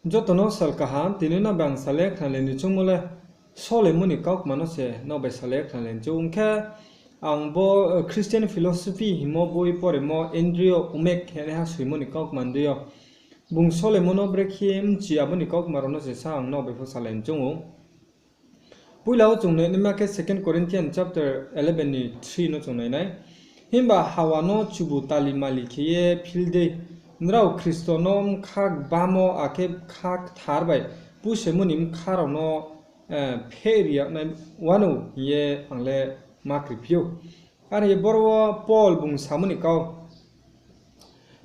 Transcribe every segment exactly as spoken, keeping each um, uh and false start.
Joto no sal kaham, tini no bai ang salai khnalai ni choungmo le, solemo ni kaukma no se no bai salai khnalai ni choung khe, ang bo Christian Philosophy hingmo boi poremo Andrew Wommack hinaiha soimo ni kaukma ndei yo. Bung solemo no brekhe mchi abo ni kaukma rao no se sa ang no bai pho salai ni choung ou. Poila wo chung nai naima khe Second Corinthians chapter eleven ni three no chung nai nai. Himba Hawa no chubu tali mali khe ye phil dei, nrao Khristo no bkha gbamo akhe bkha kthar bai pusemo ni bkha rao no phehri yag nai wanou hing ye ang le ma kriphi ou. Are hing ye boro wo Paul bung samo ni kau.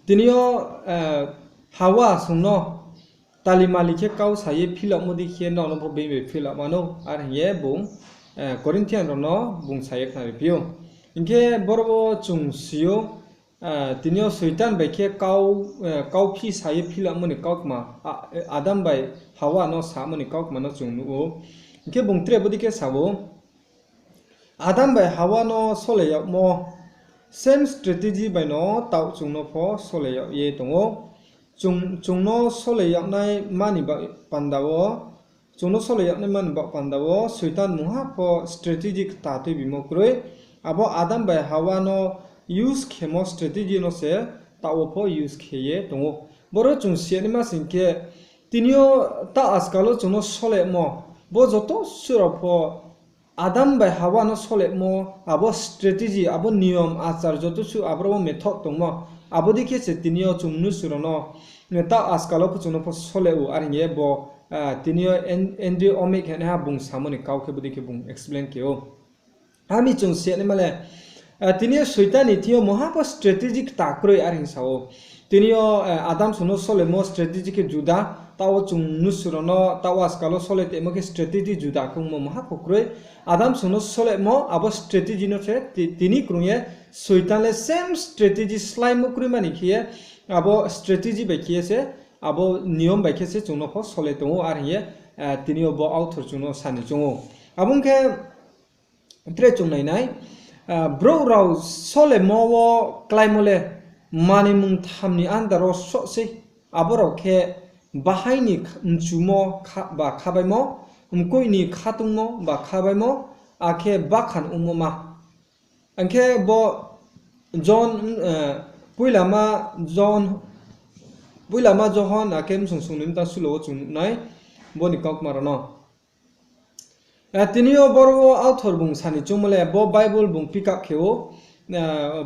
Tini yo Hawa sung no tali mali khe kau sa ye phil yagmo dei khe nrao no pho being bai phil yag wanou, are hing ye bung Corinthian rao no bung sa ye khnariphi ou. Hing khe boro wo chung si ou, tini yo Soitan bai khe kau phi sa ye phil yagmo ni kaukma, Adam bai Hawa no samo ni kaukma no chung nuh ou. Hing khe bung tre bodei khe sa ou, Adam bai Hawa no sole yagmo same strategy bai no taoh chung no pho sole yag ye tong ou. Chung no sole yagnai mani baoh panda wo, chung no sole yagnai mani baoh panda wo Soitan mungha pho strategy kta tuibimo kroi. Abo Adam bai Hawa no use khemo strategy no se taoh wo pho use khe ye tong ou. Boro chung si ya naima sing khe, tini yo taoh ajkal wo chung no solemo, bo joto suh rao pho Adam bai Hawa no solemo, abo strategy, abo niyom achar joto suh aboro wo method tongmo, abo dei khe se tini yo chung mnusu rao no taoh ajkal wo pho chung no pho sole ou, are hing ye bo tini yo Andrew Wommack hinaiha bung samo ni kau khe bodei khe bung explain khe ou. Ami chung si ya naima le, tini yo Soitan ni thing yo mungha pho strategy kta kroi, are hing sa ou. Tini yo Adam sung no solemo strategy khe juda, taoh wo chung mnusu rao no taoh wo ajkal wo sole tongmo khe strategy juda khe ongmo mungha pho kroi. Adam sung no solemo abo strategy no se tini krung ye Soitan le same strategy sláimo kroi mani khe ye, abo strategy bai khe ye se, abo niyom bai khe se chung no pho sole tong ou, are hing ye tini yo bo author chung no sa ni choung ou. Abo ong khe tre chung nai nai, brouh rao solemo wo kláimo le manoi mungtham ni under wo soh sei, abo rao khe bahai ni mchumo ba khabaimo, mkoih ni khatungmo ba khabaimo, akhe bakhan ongmo ma. Ang khe bo John, poilama Johon akhe bsong songnoi mtang sulo wo chung nuh nai, bo ni kaukma rao no. Tini yo boro wo author bung sa ni choungmo le bo Bible bung pick up khe ou,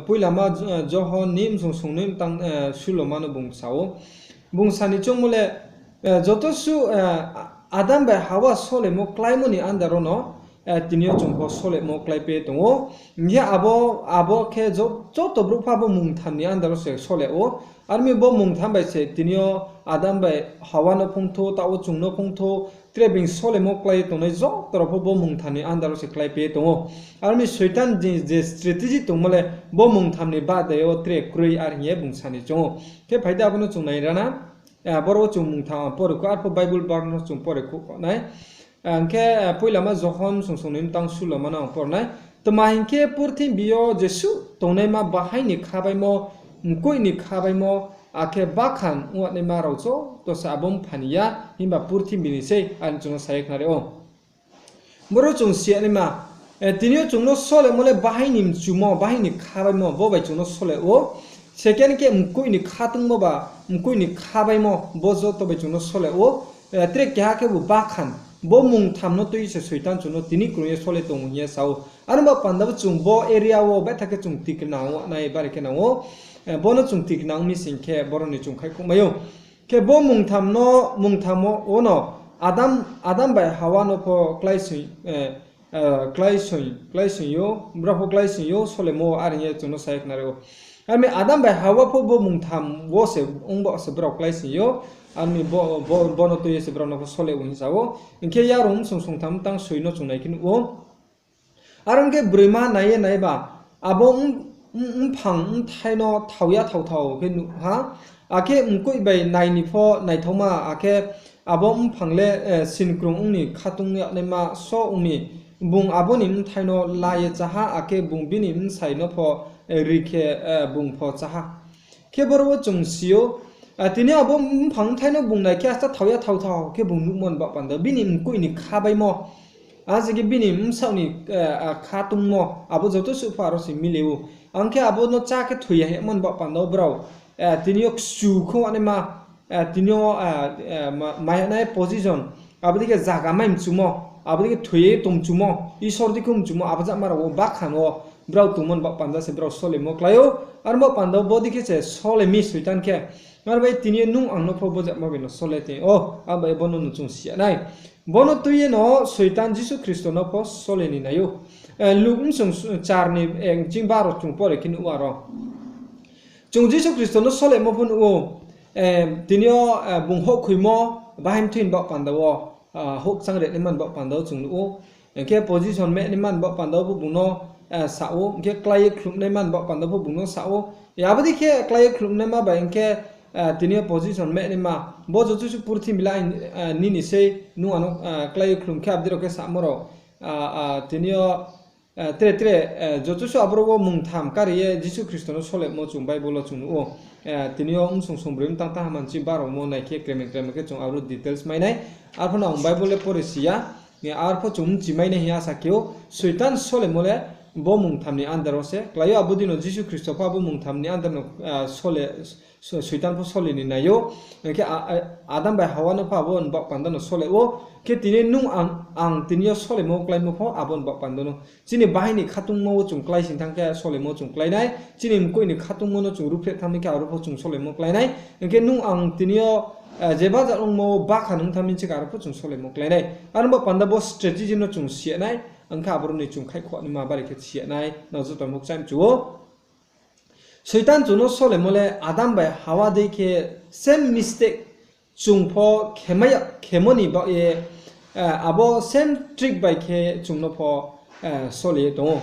poilama Johon ni bsong songnoi mtang suloma no bung sa ou. Bung sa ni choungmo le, joto suh Adam bai Hawa solemo kláimo ni under wo no tini yo chung pho solemo kláipai ye tong ou. Hing khe abo khe joto brouh pha bo mungtham ni under wo se sole ou. Are mi bo mungtham bai se tini yo Adam bai Hawa no phungthou, taoh wo chung no phungthou, tre being solemo klái ye tongnai joto rao pho bo mungtham ni under wo se kláipai ye tong ou. Are mi Soitan ni je strategy tongmo le bo mungtham ni bahdai yo tre kroi, are hing ye bung sa ni choung ou. Khe phai di abo no chung nai ra na. Boro wo chung mungtham ang pore khouh, arphuh Bible verse no chung pore khouh nai. Ang khe poilama Johon bsong songnoi mtang suloma no ang pore nai. Tma hing khe purthimbi yo jesuh tongnaima bahai ni khabaimo, mkoih ni khabaimo, akhe bakhan ongnaima rao joto se abo mpha ni ya, himba purthimbi ni sei, are chung no sa ye khnari ou. Boro chung si ya naima, tini yo chung no solemo le bahai ni mchumo, bahai ni khabaimo, bo bai chung no sole ou. Second khe mkoih ni khatungmo ba, mkoih ni khabaimo, bo joto bai chung no sole ou. Tre keha khebu bakhan, bo mungtham no tui se Soitan chung no tini krung ye sole tong hing ye sa ou. Are ba panda bo chung bo area wo betha khe chung tikna ong nai bari khe nang ou. Bo no chung tikna ong mi sing khe boro ni chung khaihkhouh mai ou. Khe bo mungtham no, mungtham wo no Adam bai Hawa no pho kláisoing ou, brao pho kláisoing ou, solemo are hing ye chung no sa ye khnari ou. Are mi Adam bai Hawa pho bo mungtham wo se ong ba se brao kláisoing ou, are mi bo no tui ye se brao no pho sole ou hing sa ou. Hing khe Yarung bsong songtham mtang soi no chung nai khe nuh ou. Are ong khe broima nai ye nai ba, abo mphang bthai no thao ya thao thao khe nuh ha, akhe mkoih bai nai ni pho naithaoma, akhe abo mphang le sinkrung ong ni khatung yagnaima só ong mi, bung abo ni bthai no la ye chá ha, akhe bung bini bsai no pho ri khe bung pho chá ha. Khe boro wo chung si ou, Tini yo abo mphang bthai no bung nai khe asta thao ya thao thao khe bung nuhmo ni baoh panda wo, bini mkoih ni kha baimo, a se khe bini bsaoh ni kha tongmo, abo joto suh pho aro se mile ou. Ang khe abo no chá khe thoi ya hingmo ni baoh panda wo brao tini yo kchu khongwanaima, tini yo mai ya nai position, abo dei khe zaga mai mchumo, abo dei khe thoi ye tong mchumo, Isor dei khe mchumo, abo jama rao wo bakhan wo brao tongmo ni baoh panda se brao solemo klái ou. Aro baoh panda wo bodei khe se sole mi Soitan khe. Aro bai tini yo nung ang no pho bo jama bai no sole tong ou, abo bai bo no no chung si ya nai. Bo no tui ye no Soitan Jisu Khristo no pho sole ni nai ou. Luk bsung char ni ching baro chung pore khe nuh ou aro. Chung Jisu Khristo no solemo pho nuh ou. Tini yo bung houhkhoimo bahai mthui ni baoh panda wo, houhkchang rinaima ni baoh panda wo chung nuh ou. Hing khe position mainaima ni baoh panda wo pho bung no sa ou, hing khe klái ye khlumnaima ni baoh panda wo pho bung no sa ou. Abo dei khe klái ye khlumnaima bai hing khe tini yo position mainaima, bo joto suh purthimbi la nini sei, nung ano klái ye khlum khe abo dei rao khe samo rao. Tini yo tre tre joto suh aboro wo mungtham kari ye Jisu Khristo no solemo chung Bible wo chung nuh ou. Tini yo bsung sungbroi mtang tang haman chi baro mo nai khe kremeng kremeng khe chung aro details mai nai. Arphuh no ang Bible le pore si ya. Arphuh chung mchi mai nai hing ye asa khe ou. Soitan solemo le bo mungtham ni under wo se klái ou, abo dei no Jisu Khristo pho abo mungtham ni under no Soitan pho sole ni nai ou. Hing khe Adam bai Hawa no pho abo ni baoh panda no sole ou. Khe tini nung ang, ang tini yo solemo kláimo pho abo ni baoh panda no. Chini bahai ni khatungmo wo chung klái sing thanng khe solemo chung klái nai. Chini mkoih ni khatungmo no chung ruhphreh thanng mi khe aro pho chung solemo klái nai. Hing khe nung ang tini yo jeba jat ongmo wo bakhan ong thanng mi se khe aro pho chung solemo klái nai. Aro ni baoh panda bo strategy no chung si ya nai. Ang khe aboro ni chung khaihkhouh naima bari khe si ya nai. Nrao joto no kchaih mchu ou. Soitan chung no solemo le Adam bai Hawa dei khe same mistake chung pho khemai ya, khemo ni baoh ye, abo same trick bai khe chung no pho sole ye tong ou.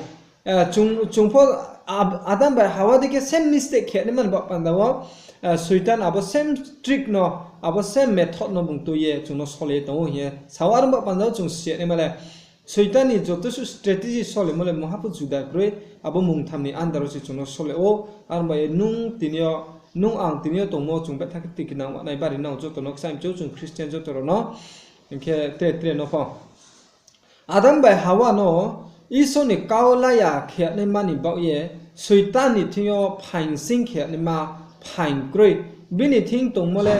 Chung pho Adam bai Hawa dei khe same mistake khe naima ni baoh panda wo, Soitan abo same trick no, abo same method no bung tui ye chung no sole ye tong ou hing ye sa ou. Aro ni baoh panda wo chung si ya naima le, Soitan ni joto suh strategy solemo le mungha pho juda kroi, abo mungtham ni under wo se chung no sole ou. Aro bai ye nung tini yo, nung ang tini yo tongmo chung betha khe tikna wanai bari nrao joto no kchaih mchu ou, chung Christian joto rao no. Hing khe tre tre no pho Adam bai Hawa no Isor ni kau la ya khe naima ni baoh ye Soitan ni thing yo phaing sing khe naima phaing kroi. Bini thing tongmo le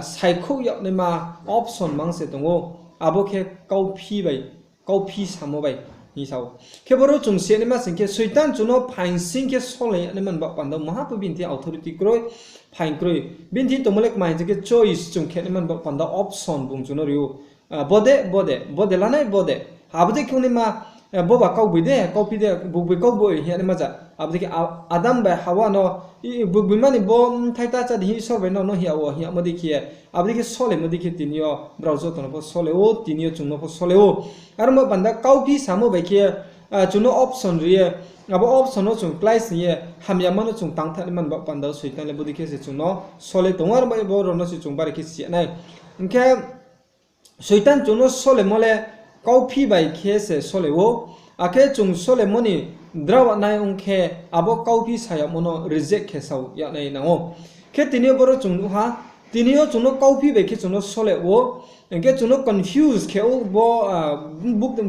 saikhouh yag naima option mang se tong ou. Abo khe kauphi bai, kauphi samo bai hing sa ou. Khe boro chung si ya naima sing khe Soitan chung no phaing sing khe sole ya naima ni baoh panda wo mungha pho bini thing authority kroi, phaing kroi. Bini thing tongmo le kma hing khe choice chung khe naima ni baoh panda option bung chung no ri ou. Bo de, bo de, bo de lanai, bo de. Abo dei khe ongnaima, bo ba kaugboi de, kauphi de, bugboi kaugboi hing ya naima ja. Abo dei khe Adam bai Hawa no, bugboima ni bo bthai ta chá di hing Isor bai no no hing ya wo, hing yamo dei khe ye. Abo dei khe solemo dei khe tini yo brao joto no pho sole ou, tini yo chung no pho sole ou. Aro ni baoh panda kauphi samo bai khe, chung no option ri ye, abo option no chung klái sing ye, hamyama no chung tang thanng naima ni baoh panda wo Soitan le bodei khe se chung no sole tong ou, aro bai bo rao no se chung bari khe si ya nai. Hing khe Soitan chung no solemo le kauphi bai khe se sole ou. Akhe chung solemo ni drao nai ong khe abo kauphi sa yagmo no reject khe sao yag nai nang ou. Khe tini yo boro chung nuh ha, tini yo chung no kauphi bai khe chung no sole ou. Hing khe chung no confuse khe ou bo,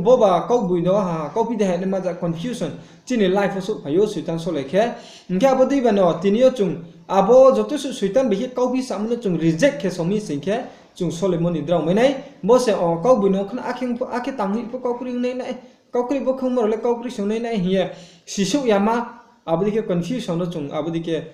bo ba kaugboi no ha, kauphi de hing naima ja confusion chini life wo souhphai ou Soitan sole khe. Hing khe abo dei ba no tini yo chung abo joto suh Soitan bai khe kauphi samo no chung reject khe sao mi sing khe chung solemo ni drao mai nai. Bo se o kaugboi no khna akhe, akhe tang hoih pho kaukri ong nai nai, kaukri bo khongmo rao le kaukri se ong nai nai hing ye sisouh yama. Abo dei khe confusion no chung, abo dei khe,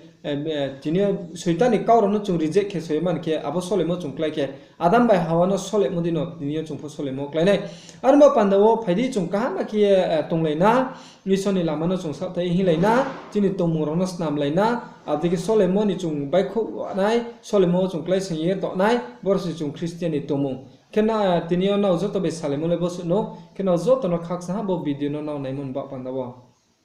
tini yo Soitan ni kau rao no chung reject khe soi man khe abo solemo chung klái khe, Adam bai Hawa no solemo dei no tini yo chung pho solemo klái nai. Aro ni baoh panda wo phai di chung kaham khe ye tonglai na, Isor ni lama no chung saohthai hinglai na, chini tongmung rao no snamlai na, abo dei khe solemo ni chung baihkhouh nai, solemo wo chung klái sing ye tong nai, boro se chung Christian ni tongmung. Khe tini yo nrao joto bai salaimo le bo suh no, khe nrao joto no khakchang ha bo video no nrao naimo ni baoh panda wo.